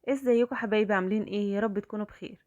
ازيكم حبايبي؟ عاملين ايه؟ يا رب تكونوا بخير.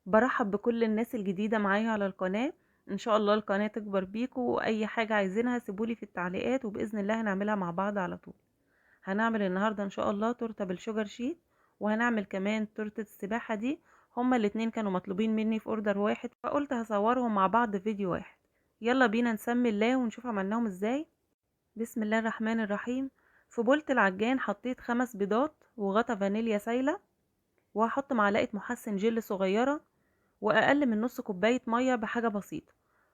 برحب بكل الناس الجديدة معايا على القناة. ان شاء الله القناة تكبر بيكم، واي حاجة عايزينها سيبولي في التعليقات وبإذن الله هنعملها مع بعض على طول. هنعمل النهاردة ان شاء الله تورتة بال sugar sheet، وهنعمل كمان تورتة السباحة دي. هما الاتنين كانوا مطلوبين مني في order واحد، فقلت هصورهم مع بعض في فيديو واحد. يلا بينا نسمي الله ونشوف عملناهم ازاي. بسم الله الرحمن الرحيم. في بولة العجان حطيت 5 بيضات وغطا فانيليا سايلة، وهحط معلقة محسن جل صغيرة وأقل من نص كوباية مية بحاجة بسيطة،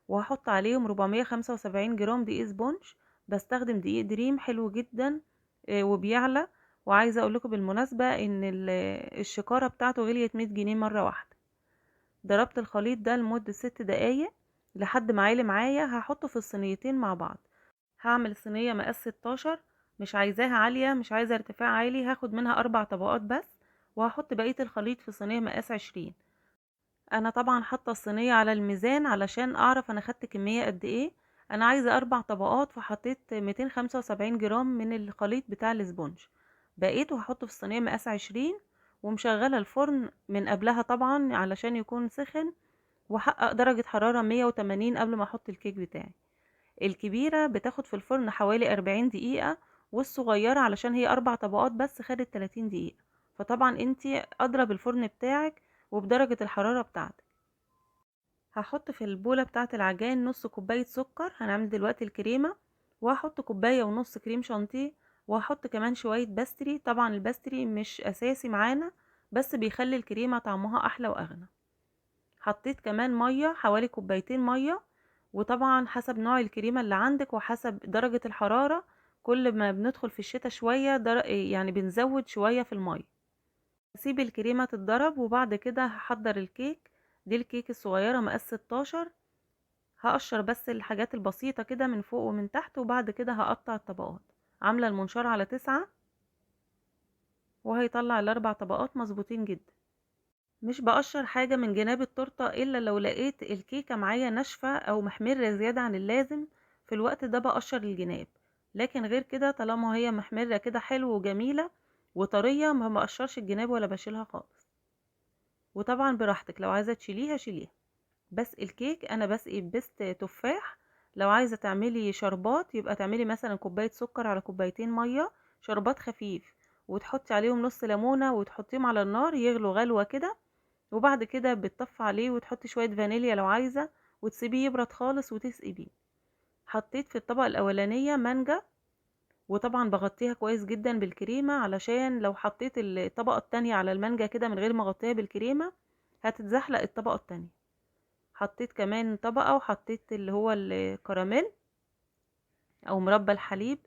وهحط عليهم 475 جرام دقيق sponge. بستخدم دقيق دريم حلو جدا، وبيعلى. وعايزة اقول لكم بالمناسبة ان الشكارة بتاعته غليت 100 جنيه مرة واحدة. ضربت الخليط ده لمدة 6 دقايق لحد ما عالي معايا. هحطه في الصينيتين مع بعض. هعمل صينية مقاس 16، مش عايزاها عالية، مش عايزة ارتفاع عالي، هاخد منها 4 طبقات بس، وهحط بقية الخليط في صينية مقاس 20. انا طبعا حاطة الصينية على الميزان علشان اعرف انا خدت كمية قد ايه. انا عايزة 4 طبقات، فحطيت 275 جرام من الخليط بتاع الاسبونج. بقيته هحطه في الصينية مقاس 20، ومشغلة الفرن من قبلها طبعا علشان يكون سخن، وحقق درجة حرارة 180 قبل ما احط الكيك بتاعي. الكبيرة بتاخد في الفرن حوالي 40 دقيقة، والصغيرة علشان هي 4 طبقات بس خدت 30 دقيقة. فطبعا انتي ادرى بالفرن بتاعك وبدرجة الحرارة بتاعتك. هحط في البولة بتاعت العجان نص كوباية سكر، هنعمل دلوقتي الكريمة، وهحط كوباية ونص كريم شانتيه، وهحط كمان شوية pastry. طبعا ال pastry مش اساسي معانا، بس بيخلي الكريمة طعمها احلى واغنى. حطيت كمان مية، حوالي كوبايتين مية، وطبعا حسب نوع الكريمة اللي عندك وحسب درجة الحرارة. كل ما بندخل في الشتاء شوية بنزود شوية في المية. هسيب الكريمة تتضرب، وبعد كده هحضر الكيك. دي الكيك الصغيرة مقاس 16، هقشر بس الحاجات البسيطة كده من فوق ومن تحت، وبعد كده هقطع الطبقات. عاملة المنشار على 9، وهيطلع ال4 طبقات مظبوطين جدا. مش بقشر حاجة من جناب التورتة إلا لو لقيت الكيكة معايا ناشفة أو محمرة زيادة عن اللازم، في الوقت ده بقشر الجناب. لكن غير كده طالما هي محمرة كده حلو وجميلة وطرية، ما بقشرش الجناب ولا بشيلها خالص. وطبعا براحتك لو عايزة تشيليها شيليها. بس الكيك أنا بسقي بست تفاح. لو عايزة تعملي شربات يبقى تعملي مثلا كوباية سكر على كوبايتين مية، شربات خفيف، وتحطي عليهم نص ليمونة وتحطيهم على النار يغلوا غلوة كده، وبعد كده بتطفي عليه وتحطي شوية فانيليا لو عايزة، وتسيبيه يبرد خالص وتسقي بيه. حطيت في الطبقة الأولانية مانجا، وطبعا بغطيها كويس جدا بالكريمة، علشان لو حطيت الطبقة التانية على المانجا كده من غير ما اغطيها بالكريمة هتتزحلق الطبقة التانية. حطيت كمان طبقة، وحطيت اللي هو الكراميل او مربى الحليب،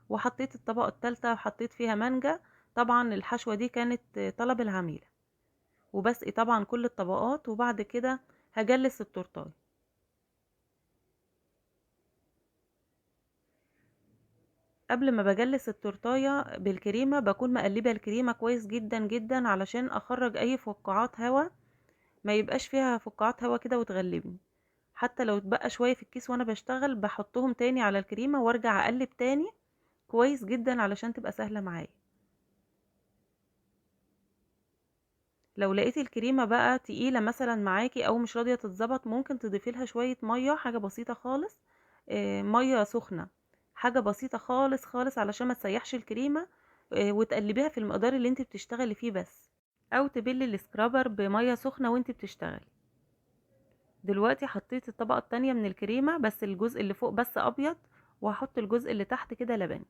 وحطيت الطبقة التالتة وحطيت فيها مانجا. طبعا الحشوة دي كانت طلب العميلة. وبسقي طبعا كل الطبقات، وبعد كده هجلس التورتايه. قبل ما بجلس التورتايه بالكريمة بكون مقلبة الكريمة كويس جدا جدا علشان اخرج اي فقاعات هوا، ما يبقاش فيها فقاعات هوا كده وتغلبني. حتى لو اتبقى شوية في الكيس وانا بشتغل بحطهم تاني على الكريمة وارجع اقلب تاني كويس جدا علشان تبقى سهلة معايا. لو لقيتي الكريمة بقى تقيلة مثلا معاكي او مش راضية تتظبط، ممكن تضيفي لها شوية مية، حاجة بسيطة خالص، مية سخنة، حاجة بسيطة خالص خالص علشان ما تسيحش الكريمة، وتقلبيها في المقدار اللي انت بتشتغلي فيه بس، او تبلي السكرابر بمية سخنة وانت بتشتغلي. دلوقتي حطيت الطبقة التانية من الكريمة، بس الجزء اللي فوق بس ابيض، وهحط الجزء اللي تحت كده لبني.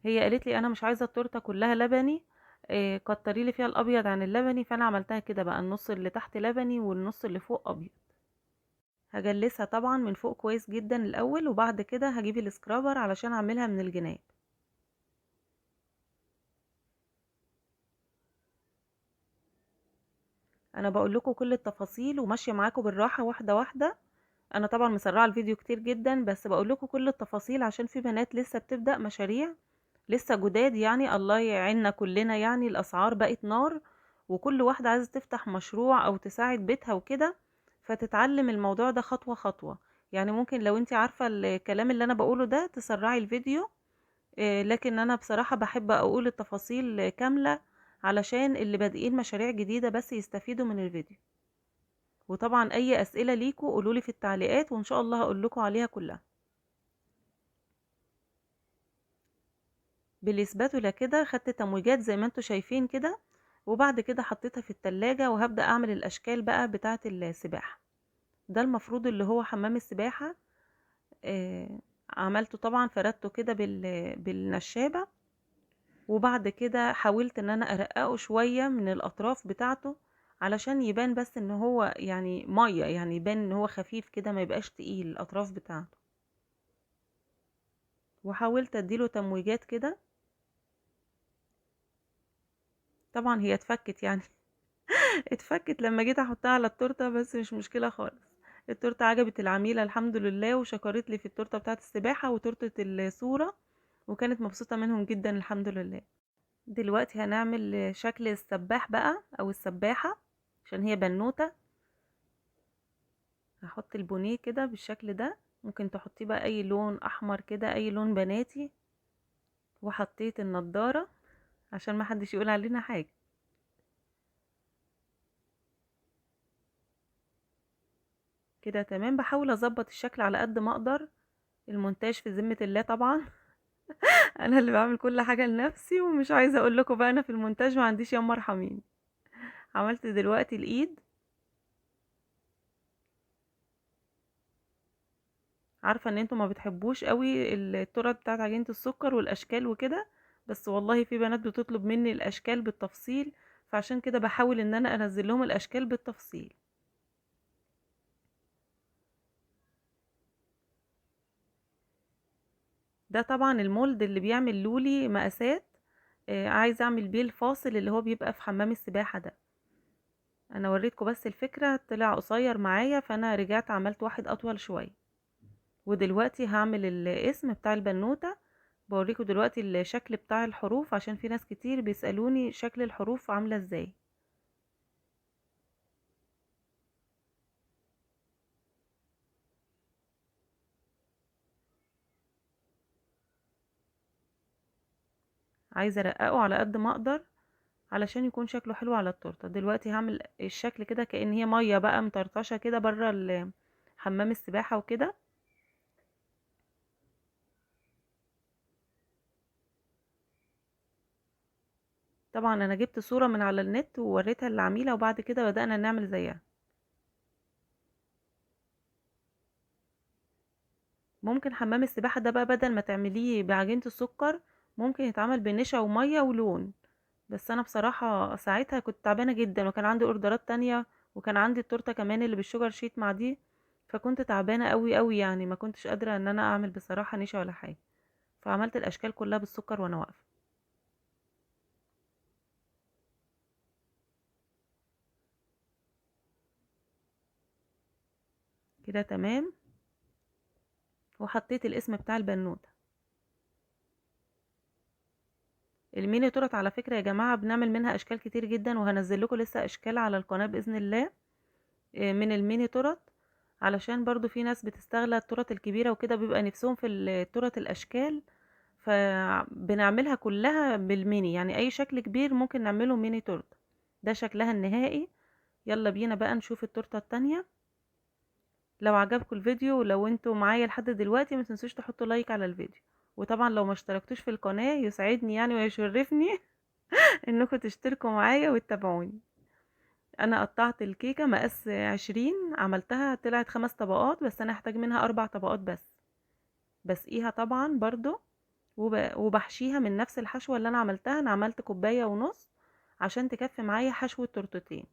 هي قالت لي انا مش عايزة التورتة كلها لبني، كتري لي فيها الابيض عن اللبني، فانا عملتها كده بقى، النص اللي تحت لبني والنص اللي فوق ابيض. هجلسها طبعا من فوق كويس جدا الاول، وبعد كده هجيب السكرابر علشان اعملها من الجناب. انا بقول لكم كل التفاصيل وماشيه معاكم بالراحه واحده واحده. انا طبعا مسرعه الفيديو كتير جدا، بس بقول لكم كل التفاصيل عشان في بنات لسه بتبدا مشاريع لسه جداد، الله يعيننا كلنا، الاسعار بقت نار، وكل واحده عايزه تفتح مشروع او تساعد بيتها وكده، فتتعلم الموضوع ده خطوه خطوه. ممكن لو انت عارفه الكلام اللي انا بقوله ده تسرعي الفيديو، لكن انا بصراحه بحب اقول التفاصيل كامله علشان اللي بادئين مشاريع جديدة بس يستفيدوا من الفيديو. وطبعا اي اسئلة ليكوا قولولي في التعليقات وان شاء الله هقول لكم عليها كلها. بالاسباتولا كده خدت تمويجات زي ما انتوا شايفين كده، وبعد كده حطيتها في التلاجة، وهبدأ اعمل الاشكال بقى بتاعة السباحة. ده المفروض اللي هو حمام السباحة، عملته طبعا فردته كده بالنشابة، وبعد كده حاولت ان انا ارققه شوية من الاطراف بتاعته علشان يبان بس ان هو يعني مية، يعني يبان ان هو خفيف كده ما يبقاش تقيل الاطراف بتاعته. وحاولت اديله تمويجات كده، طبعا هي اتفكت يعني اتفكت لما جيت احطها على التورته، بس مش مشكله خالص. التورته عجبت العميله الحمد لله، وشكرت لي في التورته بتاعه السباحه وتورته الصوره، وكانت مبسوطه منهم جدا الحمد لله. دلوقتي هنعمل شكل السباح بقى او السباحه عشان هي بنوته. هحط البونيه كده بالشكل ده، ممكن تحطيه بقى اي لون احمر كده، اي لون بناتي. وحطيت النضاره عشان ما حدش يقول علينا حاجه. كده تمام. بحاول اظبط الشكل على قد ما اقدر، المونتاج في ذمة الله طبعا انا اللي بعمل كل حاجة لنفسي، ومش عايزة اقول لكم بقى انا في المونتاج ما عنديش يا مرحمين. عملت دلوقتي الايد، عارفة ان انتوا ما بتحبوش قوي التورت بتاعت عجينة السكر والاشكال وكده، بس والله في بنات بتطلب مني الاشكال بالتفصيل، فعشان كده بحاول ان انا انزل لهم الاشكال بالتفصيل. ده طبعا المولد اللي بيعمل لولي مقاسات، عايزه اعمل بيه الفاصل اللي هو بيبقى في حمام السباحه ده. انا وريتكم بس الفكره، طلع قصير معايا فانا رجعت عملت واحد اطول شويه. ودلوقتي هعمل الاسم بتاع البنوته، بوريكم دلوقتي الشكل بتاع الحروف عشان في ناس كتير بيسالوني شكل الحروف عامله ازاي. عايزه ارققه على قد ما اقدر علشان يكون شكله حلو على التورته. دلوقتي هعمل الشكل كده كأن هي ميه بقى مطرطشه كده بره حمام السباحه وكده. طبعا انا جبت صوره من على النت ووريتها للعميله، وبعد كده بدأنا نعمل زيها. ممكن حمام السباحه ده بقى بدل ما تعمليه بعجينه السكر ممكن يتعمل بنشا وميه ولون، بس انا بصراحه ساعتها كنت تعبانه جدا، وكان عندي اوردرات تانية، وكان عندي التورته كمان اللي بال sugar sheet مع دي، فكنت تعبانه قوي قوي يعني، ما كنتش قادره ان انا اعمل بصراحه نشا ولا حاجه، فعملت الاشكال كلها بالسكر وانا واقفه. كده تمام. وحطيت الاسم بتاع البنوته. الميني تورت على فكرة يا جماعة بنعمل منها اشكال كتير جدا، وهنزل لكم لسه اشكال على القناة بإذن الله من الميني تورت، علشان برضو في ناس بتستغلى التورت الكبيرة وكده، بيبقى نفسهم في التورت الاشكال، فبنعملها كلها بالميني، يعني اي شكل كبير ممكن نعمله ميني تورت. ده شكلها النهائي. يلا بينا بقى نشوف التورتة التانية. لو عجبكم الفيديو ولو انتوا معايا لحد دلوقتي ما تنسوش تحطوا like على الفيديو، وطبعا لو ما اشتركتوش في القناة يسعدني يعني ويشرفني انكم تشتركوا معايا وتتابعوني. انا قطعت الكيكة مقاس 20، عملتها طلعت 5 طبقات، بس انا هحتاج منها 4 طبقات بس. بسقيها طبعا برضو وبحشيها من نفس الحشوة اللي انا عملتها. انا عملت كوباية ونص عشان تكفي معايا حشو التورتتين،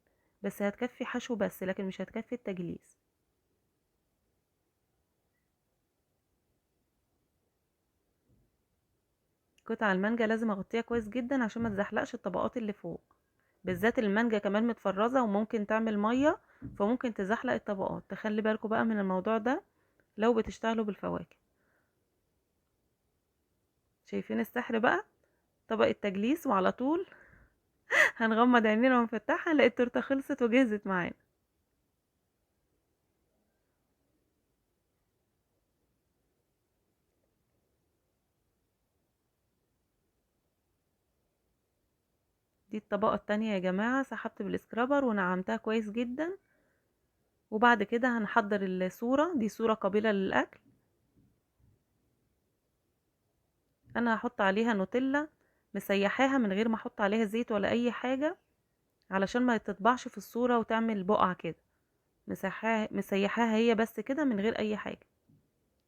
بس هتكفي حشو بس لكن مش هتكفي التجليس. قطع المانجا لازم اغطيها كويس جدا عشان ما تزحلقش الطبقات اللي فوق، بالذات المانجا كمان متفرزه وممكن تعمل ميه، فممكن تزحلق الطبقات. تخلي بالكم بقى من الموضوع ده لو بتشتغلوا بالفواكه. شايفين السحر بقى؟ طبق التجليس وعلى طول هنغمض عينينا ونفتحها نلاقي التورته خلصت وجهزت معانا. دي الطبقة التانية يا جماعة، سحبت بال scraper ونعمتها كويس جدا. وبعد كده هنحضر الصورة، دي صورة قابلة للأكل. انا هحط عليها نوتيلا مسيحاها من غير ما احط عليها زيت ولا اي حاجة، علشان ما تطبعش في الصورة وتعمل بقع كده. مسيحاها هي بس كده من غير اي حاجة،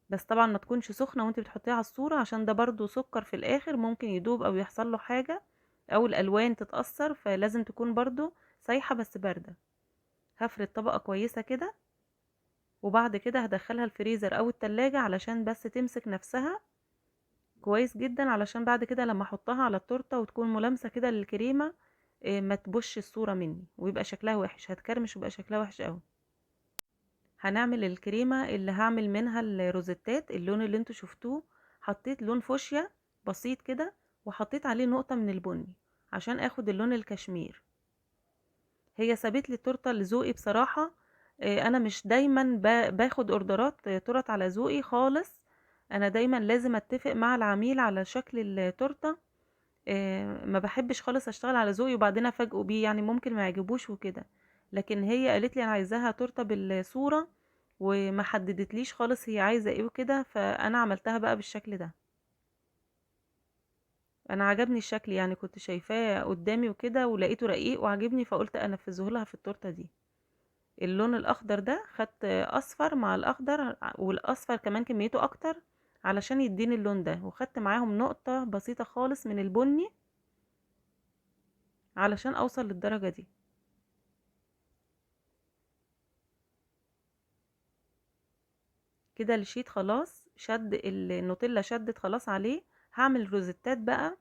بس طبعا ما تكونش سخنة وانت بتحطيها على الصورة، عشان ده برضو سكر في الاخر ممكن يدوب او يحصل له حاجة او الالوان تتأثر، فلازم تكون برضو سايحة بس باردة. هفرد طبقة كويسة كده، وبعد كده هدخلها الفريزر او التلاجة علشان بس تمسك نفسها كويس جدا، علشان بعد كده لما احطها على التورتة وتكون ملامسة كده للكريمة، ما تبوش الصورة مني ويبقى شكلها وحش، هتكرمش ويبقى شكلها وحش قوي. هنعمل الكريمة اللي هعمل منها الروزتات، اللون اللي انتوا شفتوه. حطيت لون فوشيا بسيط كده، وحطيت عليه نقطة من البني عشان اخد اللون الكشمير. هي سابت لي التورتة لذوقي بصراحة، انا مش دايما باخد اوردرات، تورت على ذوقي خالص، انا دايما لازم اتفق مع العميل على شكل التورتة، ما بحبش خالص اشتغل على ذوقي وبعدين افاجئه بيه، ممكن ما يعجبوش وكده. لكن هي قالت لي انا عايزاها تورته بالصوره وما حددتليش خالص هي عايزه ايه وكده، فانا عملتها بقى بالشكل ده. انا عجبني الشكل، كنت شايفاه قدامي وكده ولقيته رقيق وعجبني، فقلت انفذه لها في التورته دي. اللون الاخضر ده خدت اصفر مع الاخضر، والاصفر كمان كميته اكتر علشان يديني اللون ده، وخدت معاهم نقطة بسيطة خالص من البني علشان اوصل للدرجة دي. كده الشيت خلاص شد، النوتيلا شدت خلاص عليه. هعمل روزتات بقى.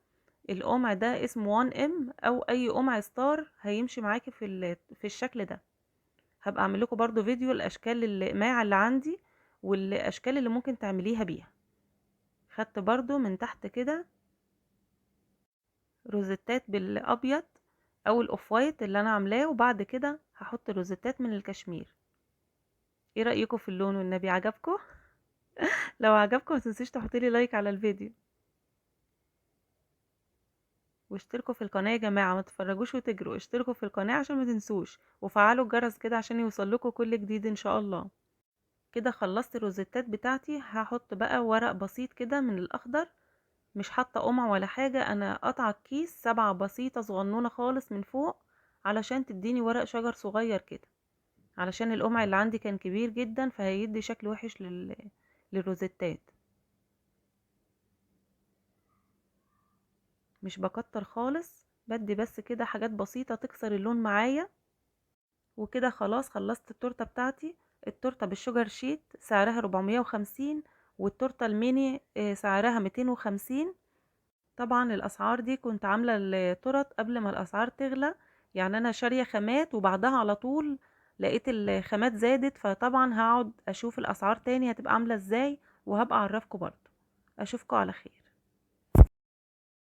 القمع ده اسمه 1 ام او اي قمع ستار هيمشي معاكي في الشكل ده. هبقى اعمل لكم برضو فيديو الاشكال الاقماع اللي عندي والاشكال اللي ممكن تعمليها بيها. خدت برضو من تحت كده روزتات بالابيض او ال off white اللي انا عاملاه، وبعد كده هحط روزتات من الكشمير. ايه رايكم في اللون والنبي؟ عجبكم؟ لو عجبكم ما تنسيش تحطي لي like على الفيديو، واشتركوا في القناه يا جماعه، ما تتفرجوش وتجروا، اشتركوا في القناه عشان ما تنسوش، وفعلوا الجرس كده عشان يوصل لكم كل جديد ان شاء الله. كده خلصت الروزتات بتاعتي. هحط بقى ورق بسيط كده من الاخضر، مش حاطه قمع ولا حاجه، انا قطعه الكيس 7 بسيطه صغنونه خالص من فوق علشان تديني ورق شجر صغير كده، علشان القمع اللي عندي كان كبير جدا فهيدي شكل وحش للروزتات. مش بكتر خالص، بدي بس كده حاجات بسيطة تكسر اللون معايا. وكده خلاص خلصت التورتة بتاعتي. التورتة بال sugar sheet سعرها 450، والتورتة الميني سعرها 250. طبعا الأسعار دي كنت عاملة التورت قبل ما الأسعار تغلى، أنا شارية خامات وبعدها على طول لقيت الخامات زادت، فطبعا هقعد أشوف الأسعار تاني هتبقى عاملة ازاي وهبقى أعرفكم برضو. أشوفكم على خير.